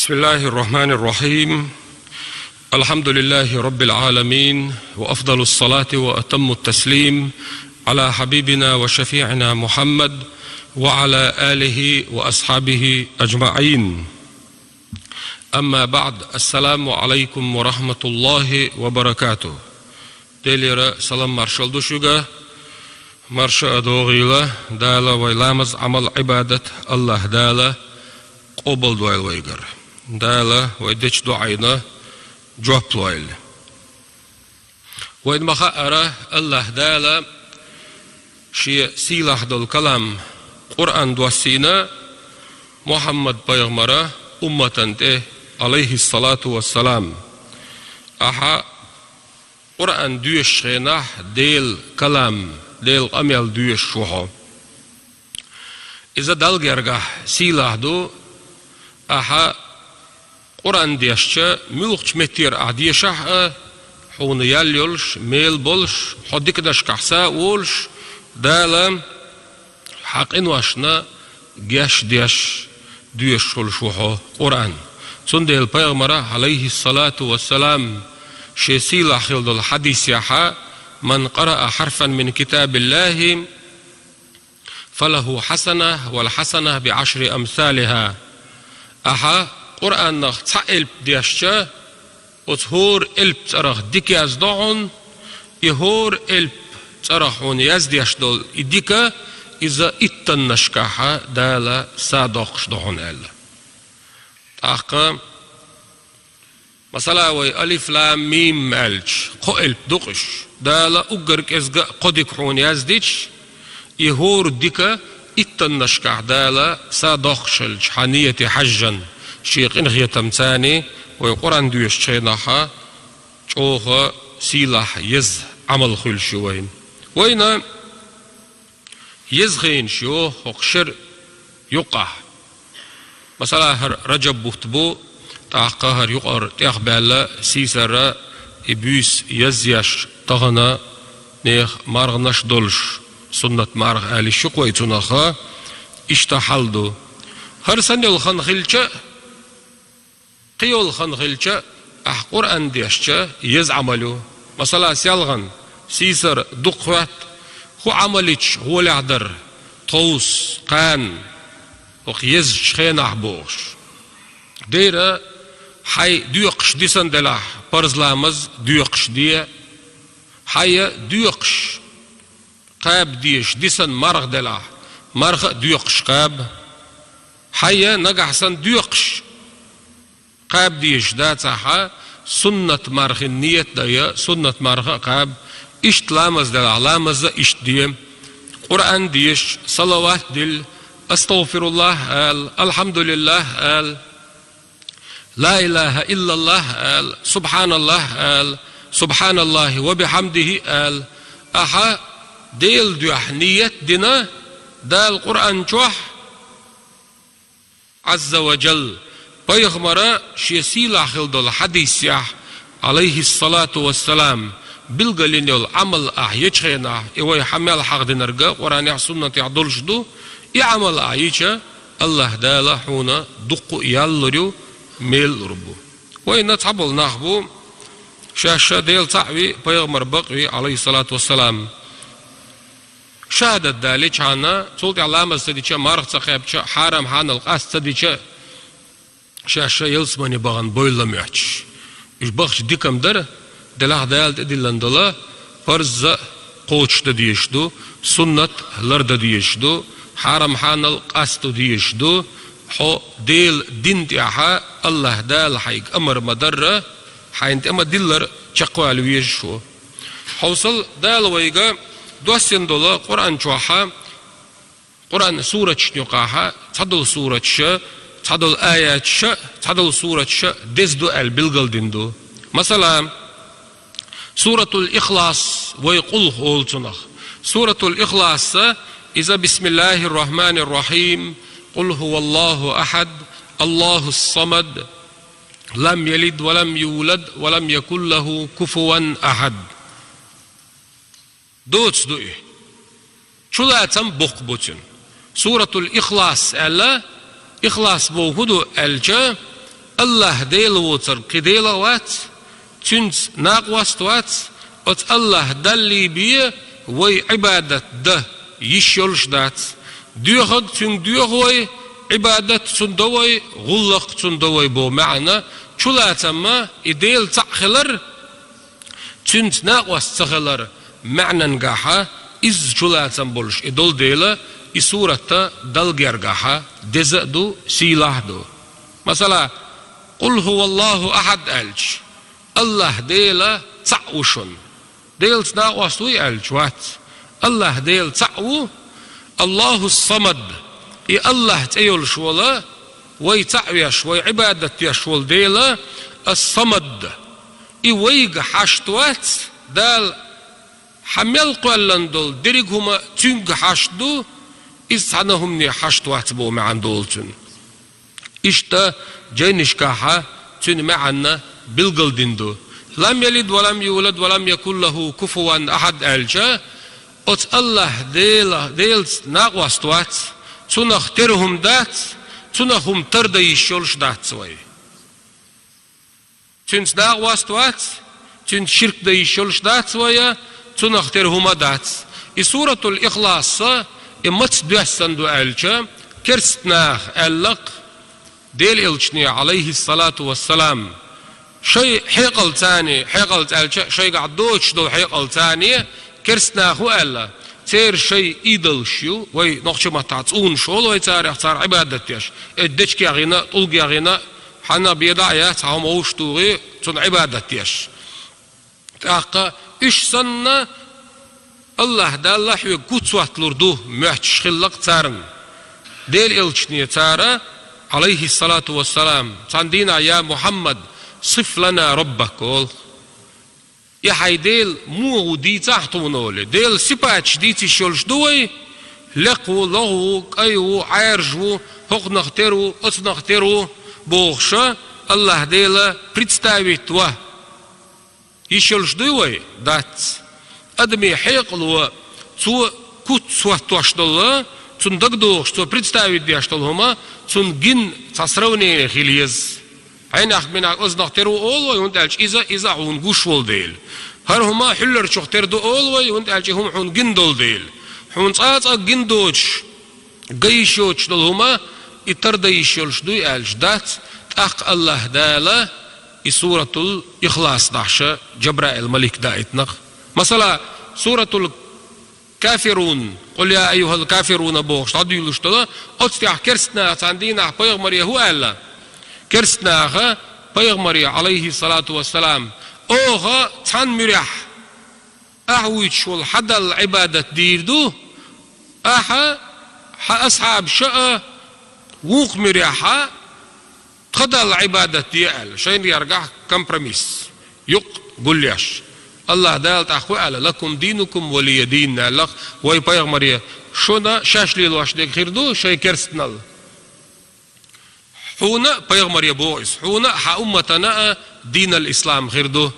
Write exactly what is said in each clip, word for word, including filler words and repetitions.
بسم الله الرحمن الرحيم. الحمد لله رب العالمين، وأفضل الصلاة وأتم التسليم على حبيبنا وشفيعنا محمد وعلى آله وأصحابه أجمعين. أما بعد، السلام عليكم ورحمة الله وبركاته. Делера салам маршалла ду шуьга, марша а догӀийла, Дала вай ламаз, Ӏамал, Ӏибадат АллахӀ Дала къобалдойла вайгара. Дала вай дечу дуӀайна жоп лойла. Вайна ма хаъара, АллахӀ Дала Шен сийлахь долу калам Къуръан доссийна Мухьаммад пайхамара умматана тӀе, Ӏалайхиссалату вассалам. Ахьа Къуръан доьшучу хенахь Делан калам, Делан къамел доьшуш ву хьо. Иза Далла гергахь сийлахь ду, ахьа Къуръан дешча, муьлхачу меттера ахьа дешахь а, хьуна ял йолуш, мел болуш, хьо диканашкахь са а волуш, Дала хьан къиношна геч деш, доьшуш волуш ву хьо Къуръан. Цундела пайхамара, Ӏалайхиссалату вассалам, шен сийлахь хилла долу хьадисехь: «من قرأ حرفا من كتاب الله فله حسنة والحسنة بعشر أمثالها». Ахьа Къуръанах цхьа элп дешча, оцу хӀора элп цӀарах дика яздо хьуна, и хӀора элп цӀарах хьуна яздеш долу и дика, иза иттаннашкахьа Дала са доккхуш ду хьуна аьлла. ТӀаккха, масала, вай алиф-лам-мим аьлча, кхо элп ду-кх уьш. Дала уггар кӀезга а кхо дика хьуна яздича, и хӀора дика иттаннашкахь Дала са доккхуш хилча, хьан нийяте хьаьжжина, Шен къинхетамца, вай Къуръан доьшучу хенахьа чӀогӀа сийлахь еза Ӏамал хуьлуш ю вайна. Вайна еза хенаш ю хӀокху шеран юккъехь. Масала, хӀара Раджаб бутт бу, тӀаккха хӀара юкъара тӀехбаьлла сийсара и буьйса язъеш, тахана нехан марханаш долуш, суннат марха аьлла йиш ю-кх вай цунах, иштта хьал ду. ХӀара санна йолу хан хилча а, кхин йолу хан хилча а, ахь Къуръан дешча, еза Ӏамал ю. Масала, селхана сийсара дукха хӀоьтту, хӀун Ӏамал йича гӀолехь дара, тховса, кхана, хӀокху езачу хенахь бохуш. Дера, хьайн доькъуш дисина делахь, парз ламаз доькъуш де, хьайн доькъуш кхаба дезаш дисина марха делахь, марха а доькъуш кхаба. Хьайн нагахь санна доькъуш кхаба дезаш дацахьа, суннат мархин нийят а дан, суннат марха а кхаба. Иштта ламаз делахь, ламаз а иштта де. Къуръан дешча, салават дилла, астагӀфируллахӀ ала, алхьамдулиллахӀ ала, ла илахӀа иллаллахӀ ала, субхьаналлахӀ ала, субхьаналлахӀи ва бихьамдихӀи ала. Ахьа Делан дуьхьа нийят а дина, Дала Къуръан чохь, Ӏазза ва Джалла, пайхамара шен сийлахь хилла долу хьадисехь, Ӏалайхиссалату вассалам, билгалйина йолу Ӏамал ахь ечу хенахь, и вай хьан мел хьахдинарг а Къуръанехь, суннатехь долуш ду, и Ӏамал ахь йича, АллахӀ Дала хьуна дуккха а ял лур ю, мел а лур бу. Вайна цхьаболу нах бу, шаьш а Дела цхьаъ ви, пайхамар бакъ ви, Ӏалайхиссалату вассалам. Шахадат даличхьана, цул тӀаьхьа ламаз ца дича, марха ца кхаьбча, хьарам-хьанал къаста ца дича, шаьш а ялсамане бахана бойла моьттуш. Уьш бахча дика-м дара, делахь Дала тӀедиллина долу парз а кхочушдан дезаш ду, суннат лардан дезаш ду, хьарам-хьанал къасто дезаш ду, хьо Делан дин тӀехьа АллахӀ Дала хьайга амар ма-дарра, хьайна тӀе ма-диллара чекхвала везаш ву. Хьовсал, Дала вайга доссина долу Къуръан чохьа, Къуръан сураташна юкъахьа, цхьадолу сураташа, цхьадолу аяташа, цхьадолу сураташа деза ду аьлла билгалдина ду. Масала, Суратул Ихлас, вай Къулху олу цунах. Суратул Ихласа, иза бисмиллахӀир-рахьманир-рахьим, Къул хӀуваллахӀу ахьад, АллахӀус-самад, лам ялид ва лам юлад ва лам якун лахӀу куфуван ахьад. Доца ду и. Чулацам боккха бу цуьнан. Суратул Ихлас аьлла, Ихлас боху хӀун ду аьлча, Аллахь Дела воцург кхин Дела а вац, Цуьнца накъост а вац, оцу Аллахь Далла бен вай Ӏибадат дан йиш йолуш а дац. Доьхург Цуьнга доьху вай, Ӏибадат Цунна до вай, гӀуллакх Цунна до вай боху маьӀна, чулацам а и Дела цхьаъ хилар, Цуьнца накъост ца хилар маьӀнангахь а, изза чулацам болуш и долу дела, и сурат а Далла гергахь а деза а ду, сийлахь а ду. Масала, «Къул хӀуваллахӀу ахьад» аьлча, Аллахь Дела цхьаъ ву шуна. Делаца накъост вуй аьлча, вац. Аллахь Дела цхьаъ ву, АллахӀу ас-Самад, и Аллахь цӀе йолуш волу, вай цхьаъ веш, вай Ӏибадат деш волу Дела, ас-Самад. И вайга хьашт вац, Дала хьан мел кхоьллина долу дерриг а хӀума Цуьнга хьашт ду, иза цхьана а хӀумане хьашт вац боху маьӀна долу цуьнан. Иштта жайнашкахь а цуьнан маьӀна билгалдина ду. «Лам ялид ва лам юлад ва лам якун лахӀу куфуван ахьад» аьлча, оцу Аллахь Дела, Делаца накъост вац, Цунах тера хӀума дац, Цунах хӀума тардан йиш йолуш дац вай. Цуьнца накъост вац, Цуьнца ширк дан йиш йолуш дац вай, Цунах тера хӀума а дац. И Суратул Ихлас а, и маца доьссина ду аьлча, керста наха аьлла-кх Делан Элчане, Ӏалайхиссалату вассалам, шайн хьекъалца, хьекъалца аьлча, шайгахь доцуш долу хьекъалца, керста нах ву аьлла, церан шайн идолаш ю, вай нохчийн маттахь цӀунаш олу вай царех, цара Ӏибадат деш, э, дечигех йина, тӀулгех йина, хьанна бен дӀа а яц, хьан хӀума вовшах тухий, цунна Ӏибадат деш. ТӀаккха уьш санна, Аллахь Далла хьоьга куц хӀотталур ду, моьттуш хилла-кх царна. Делан Элчане цара, Ӏалайхиссалату вассалам, цхьана дийнахь: «Я Мухьаммад, сиф лана раббак», олу. И хьайн Дела муха ву дийцахь тхуна, олий. Делан сипаташ дийца йиш йолуш ду вай, лекха ву, логӀа ву, кӀай ву, Ӏаьржа ву, хӀокхунах тера ву, оцунах тера ву, бохуш, Аллахь Дела представить ван йиш йолуш дуй вай? Дац. Адамийн хьекъало, цо куц хӀоттош долу, цунна дагадогӀуш, цо представить деш долу хӀума, цунна гина цхьа сравнение хила еза. Хьенех-минех оцунах тера ву олу вай, хӀунда аьлча иза, иза хьуна гуш волу дела. ХӀара хӀума хьуьлларчух тера ду олу вай, хӀунда аьлча и хӀума хьуна гина долу дела. Хьуна цкъа а цкъа гина доцуш, ган йиш йоцуш долу хӀума, и тардан йиш йолуш дуй аьлча, дац, тӀаккха Аллахь Дала и Суратул Ихлас дахьаш Джабраил малик даийтина-кх. Масала, Суратул Кафирун, «Къул я айюхьал кафирун» бохуш дӀадуьйлуш долу, оцу тӀехь керста наха цхьана дийнахь пайхамаре хӀун аьлла? Керста наха пайхамаре, Ӏалайхиссалату вассалам: «Оха цхьана муьрехь ахь вуьйцуш волу хьан Далла Ӏибадат дийр ду, ахьа, хьан асхьабаша а вукху муьрехь тхан Далла Ӏибадат де», аьлла, шайна гергахь компромисс, юкъ гулъеш. Аллахь Дала тӀаккха хӀун аьлла: «Лакум динукум валия дин», аьлла-кх вай пайхамаре, шуна шаьш лелош дерг хир ду, шайн керстанал. Хьуна а, пайхамаре боху иза, хьуна а, хьан умматана а динал ислам хир ду.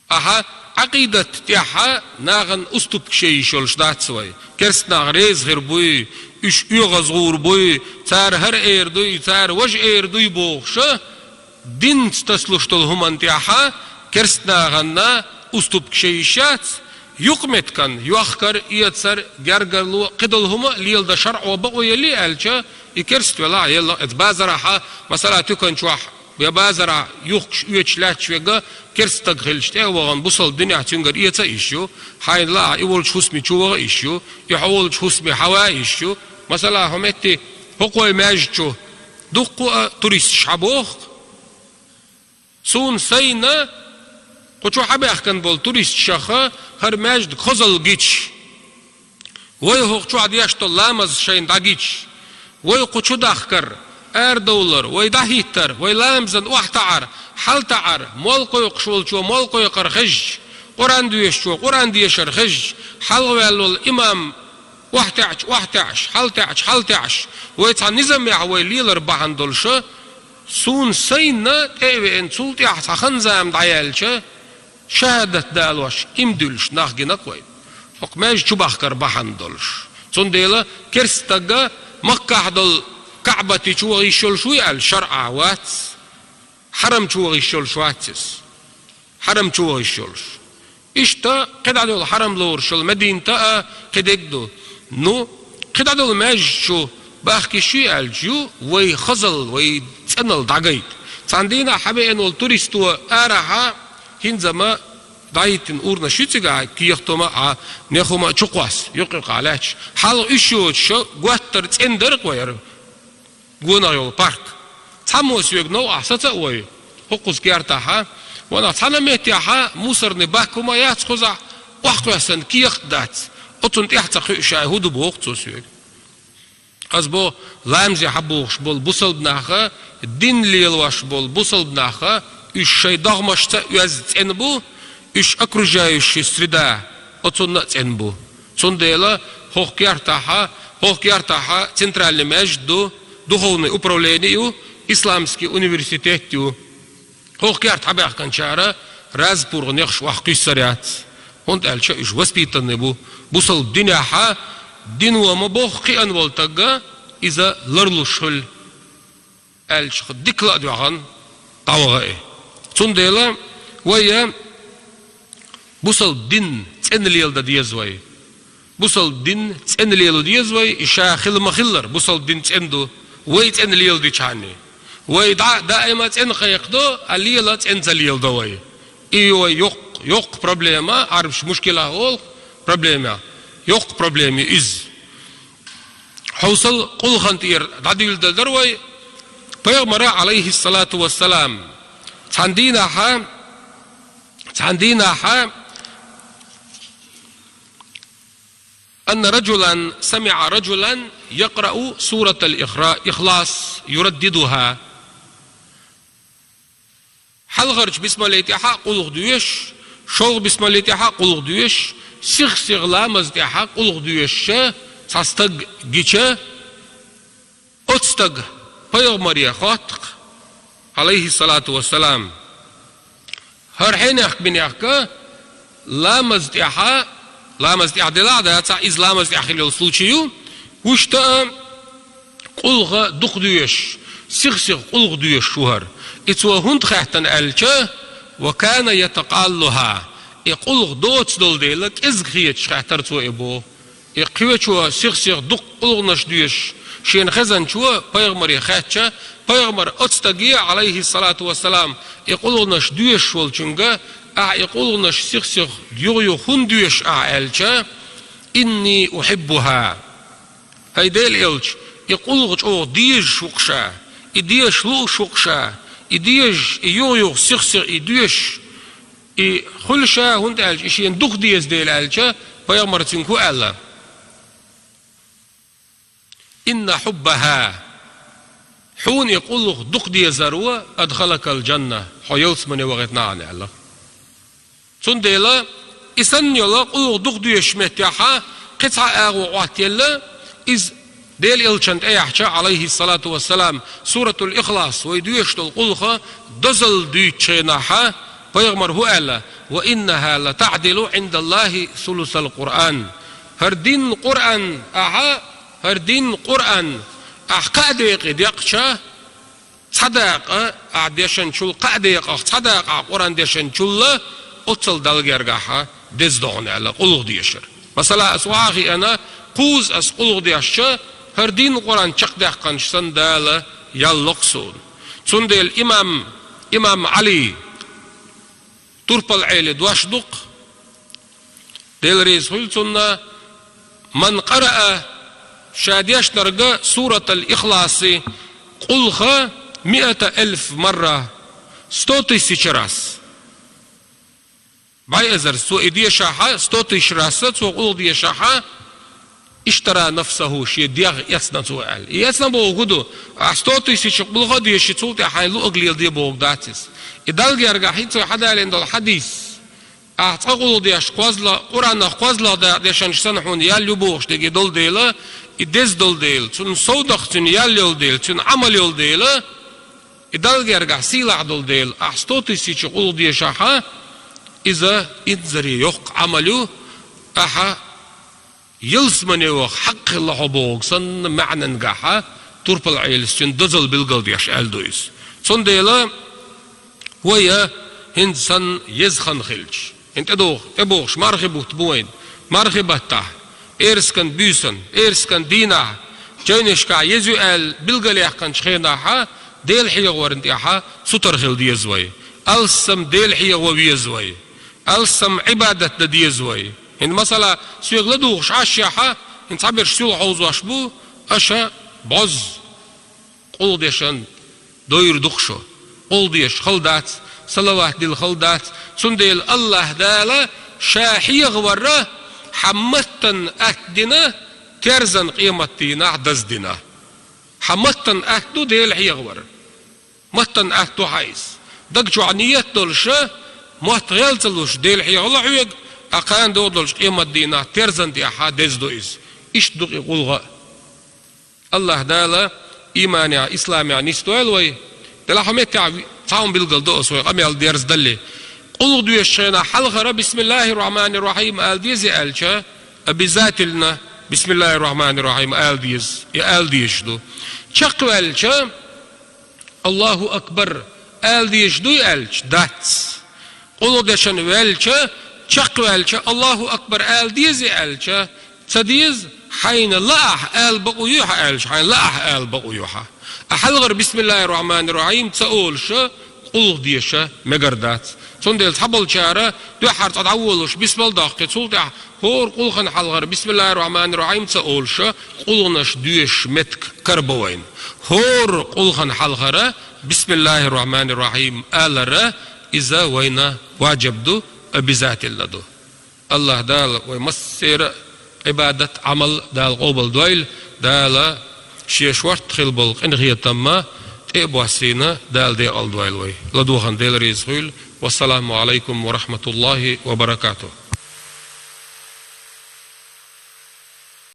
Ахьа, Ӏакъидат тӀехь нахана уступкаш ян йиш йолуш дац вай. Керста нах реза хир буй, уьш оьгӀазгӀур буй, цара хӀара эр дуй, цара важа эр дуй бохуш, динца тасалуш долу хӀуманна тӀехь керста нахана уступкаш ян йиш яц, юкъаметтиган йохкар, эцар, гергарло, кхидолу хӀума леладан шарӀо бакъо елли аьлча, и керста велахь а, елла а, эца базарахьа, масала, туькан чохь я базарахь юхкуш, оьцуш лаьтташ верг керста стаг хилча, тӀе а вахана, бусалба динехь цуьнгара эца а йиш ю, хьайна лаахь, и волчу хӀусаме чу ваха а йиш ю, и хьо волчу хӀусаме хьан ван а йиш ю. Масала, хьо метте хӀокху вай маьждиг чу дуккха а туристаш хьан боху-кх. Суна сайна кху чу хьан баьхкина болу туристашха хӀара маьждиг хозалла гича, вай хӀокху чохь деш долу ламаз шайна дӀагича, вай кху чу дахкар, арадовлар, вай дӀахӀиттар, вай ламазан охьатаӀар, хьалтаӀар, молла кхойкхуш волчо молла кхойкхар хезча, Къуръан доьшучо Къуръан дешар хезча, хьалхаваьлла волу имам охьатаьӀча охьатаьӀаш, хьалтаьӀча хьалтаьӀаш, вай цхьа низамехь вай лелар бахьана долуша, суна сайна тӀе а веана, цул тӀаьхьа цхьа хан-зама дӀаяьлча, шахӀадат далош, иман дуьллуш нах гина-кх вай. ХӀокху маьждиг чу бахкар бахьана долуш. Цундела керста стага Маккахь долу КаӀбати чу ваха йиш йолуш вуй аьлла шарӀа вац, хьарам чу ваха йиш йолуш вац иза. Хьарам чу ваха йиш йолуш. Иштта кхидӀа долу хьарам лоруш йолу Мединат а кхидерг ду. Ну, кхидӀа долу маьждиг чу бахка йиш юй аьлча ю, вай хазал, вай цӀеналла дӀагайта. Цхьана дийнахь хьавеана волу туристо арахьа хӀинца ма дӀахӀиттина урнаш ю цигахь, кехат хӀума а, нех хӀума а чукхосса, юкъ-юкъахь лаьтташ. Хьалха уьш йоцуш, готтар цӀена дара-кх вай хӀара. Гонах йолу парк. Цхьаммо соьга новкъахь саца а вой, хӀокхуза кертахьа, ванах цхьана меттехьа мусорный бак хӀума яц кхузахь, охьакхоьссина кехат дац. Оцунна тӀехь ца кхуьу ша, хӀун ду боху цо соьга. Ас боху, ламазе хьабохуш болу бусалба наха, дин лелош болу бусалба наха, уьш шайн догӀмашца а оьзда цӀена бу, уьш окружающая среда, оцунна а цӀена бу. Цундела хӀокху кертахьа, хӀокху кертахьа центральный маьждиг ду, духовный управление ю, исламский университет ю. ХӀокху керта хьабаьхкинчара раза пургӀанехаш охьакхуьссур яц, хӀунда аьлча уьш воспитанный бу. Бусалба динехьа, дино ма бохху кхиъна волу стага, иза ларлуш хуьлу. Аьлча, дика ла а доьгӀна, дӀаваха и. Цундела вай бусалба дин цӀена леладан деза вай. Бусалба дин цӀена лело деза вай, и ша хила ма-хиллара, бусалба дин цӀена ду, вай цӀена леладичхьана. Вай дӀа даима цӀена кхайкхадо, а лела цӀена ца леладо вай. И вай йоккха, йоккха проблема, Ӏарбаша мушкилах олу проблема. Йоккха проблема ю иза. Хьовсал, къулхан тӀера дӀадуьйладелла дара вай, пайхамара, Ӏалайхиссалату вассалам, цхьана дийнахьа, цхьана дийнахьа, أن رجلا سمع رجلا يقرأ سورة الإخلاص يرددها. Хьалхарчу бисмаллин тӀаьхьа къулгӀа доьшуш, шолгӀа бисмаллин тӀаьхьа къулгӀа доьшуш, сих-сиха ламаза тӀаьхьа къулгӀа доьшуш цхьа стаг гича, оцу стага пайхамаре хотту-кх, Ӏалайхиссалату вассалам: «ХӀара хьенехк-минехк ламаза тӀаьхьа, ламаза тӀаьхьа делахь а дацахь, иза ламаза тӀаьхьа хилла йолу случай ю, вуьшта а къулгӀа дукха доьшуш, сих-сиха къулгӀа доьшуш ву хӀара». И цо хӀунда хаьттина аьлча, «وكان يتقالها», и къулгӀа доцу долу дела, кӀезиг хеташ хаьттара цо и боху. И кхечо сих-сиха дукха къулгӀанаш доьшуш шена хезначо пайхамаре хаьттича, пайхамара оцу стаге, Ӏалайхиссалату вассалам, и къулгӀанаш доьшуш волчуьнга: «Ахь и къулгӀанаш сих-сиха юха-юха хӀунда доьшу ахь?» аьлча: «إني أحبها». «ХӀай Делан элча, и къулгӀа чӀогӀа дезаш ву-кх ша, и дезаш лууш ву-кх ша, и дезаш, и юха-юха сих-сиха и доьшуш, и хуьлу ша, хӀунда аьлча и шена дукха деза дела», аьлча, пайхамара цуьнга хӀун аьлла? «إن حبها», хьуна и къулгӀа дукха дезаро, «أدخلك الجنة», хьо ялсамане вахийта нахана аьлла. Цундела и санна йолу къулгӀа дукха доьшучу меттехьа кхин цхьа агӀо Ӏоттаелла, иза Делан элчанна тӀеяхьча, Ӏалайхиссалату вассалам, Суратул Ихлас, вай доьшуш долу къулгӀа дозалла дуьйцучу хенахьа, пайхамара хӀун аьлла: «وإنها لتعدل عند الله ثلث القرآن». ХӀара дийнна Къуръан ахьа, хӀара дийнна Къуръан ахь кхаа декъе декъча, цхьа дакъа ахь дешначул, кхаа декъах цхьа дакъа ахь Къуръан дешначулла, оццул Далла гергахьа деза ду хьуна аьлла къулгӀа дешар. Масала, ас охьа а хиъна, кхузза ас къулгӀа дешча, хӀара дийнна Къуръан чекхдаьккхинчу санна Дала ял ло-кх суна. Цундела имам, имам Ӏали турпал Ӏели дош ду-кх, Дела реза хуьлда цунна: «من قرأ», ша дешнарг, «سورة الإخلاص», къулгӀа, «مائة ألف مرة», сто тысяч раз. БӀе эзар цо и дешахьа, сто тысяч раз цо къулгӀа дешахьа, «اشترى نفسه», шен дегӀ эцна цо аьлла. И эцна бохург хӀун ду? Ахь сто тысяч къулгӀа а дешча, цул тӀаьхьа хьайн луъург леладе бохург дац иза. И Далла гергахь хӀинца вай хьадалийна долу хьадис. Ахь цкъа къулгӀа деш кхозлагӀа, Къуръанах кхозлагӀа дакъа дешанчу санна хьуна ял ю бохуш дерг и долу дела, и деза долу дела, цуьнан совнаха цуьнан ял йолу дела, цуьнан Ӏамал йолу дела, и Далла гергахь сийлахь долу дела, ахь сто тысяч къулгӀа дешахьа, иза инзаре йоккха Ӏамал ю, ахьа ялсамане ваха хьакъ хилла хьо бохург санна маьӀнангахьа, турпал Ӏелас цуьнан дозалла билгалдеш аьлла ду иза. Цундела вай хӀинца санна еза хан хилча, хӀинца тӀедогӀу, тӀебогӀуш мархи бутт бу вайна, мархи баттахь, пӀераскан буьйсанна, пӀераскан дийнахь, жайнашкахь еза ю аьлла билгалъяьккхинчу хенахь, Дела хьехаварна тӀехь сутара хила деза вай. Алссам Дела хьехаво веза вай. Алссам Ӏибадат дан деза вай. ХӀинца, масала, соьга ладугӀуш Ӏаш яхь, хӀинца цхьаберш суьлхьа хьовзош бу, аша бӀозза къулгӀ дешан дойр ду-кх шу. КъулгӀ деш хала дац, салават дилла хала дац, цундела АллахӀ Дала Ша хьехавар хьан маттана атта дина, терзан къематдийнахь даздина. Хьан маттана атта ду Дела хьехавар. Маттана атта ду хьан иза. Даг чохь ниет долуш, мотт гӀел ца луш Дела хьехало хьоьга, ткъа кхана догӀу долчу къематдийнахь терзан тӀехь деза ду иза. Иштта ду-кх и къулгӀа а. АллахӀ Дала ийманехь, исламехь нисдойла вай. Делахь хьо меттехь цхьа хӀума билгал до аса вай къамел дерзадале. КъулгӀ доьшучу хенахь хьалхара «Бисмиллахир-рахманир-рахим» ала дезий аьлча, обязательно «Бисмиллахир-рахманир-рахим» ала деза, и ала дезаш ду. Чекхваьлча, «Аллаху акбар» ала дезаш дуй аьлча, дац. КъулгӀ дешан ваьлча, чекхваьлча, «Аллаху акбар» ала дезий аьлча, ца деза, хьайна лаахь ала бакъо ю хьан аьлча, хьайна лаахь ала бакъо ю хьан. Ткъа хьалхара «Бисмиллахир-рахманир-рахим» ца олуш, къулгӀ деша мегар дац. Цундела цхьаболчара дуьххьара цкъа дӀаволуш бисмал доккху, цул тӀаьхьа хӀора къулхана хьалхара «Бисмиллахир-рахманир-рахим» ца олуш, къулгӀанаш доьшуш меттиг карабо вайна. ХӀора къулхана хьалхара «Бисмиллахир-рахманир-рахим» алара иза вайна ваджиб ду, обязательно ду. АллахӀ Дала вай массеран а Ӏибадат, Ӏамал Дала къобалдойла, Дала Шен шортта хила болу къинхетам тӀе а боссийна, Дала декъалдойла вай. ЛадогӀарна Дела реза хуьлда. Вассаламу Ӏалайкум ва рахматуллахӀи ва баракатухӀ.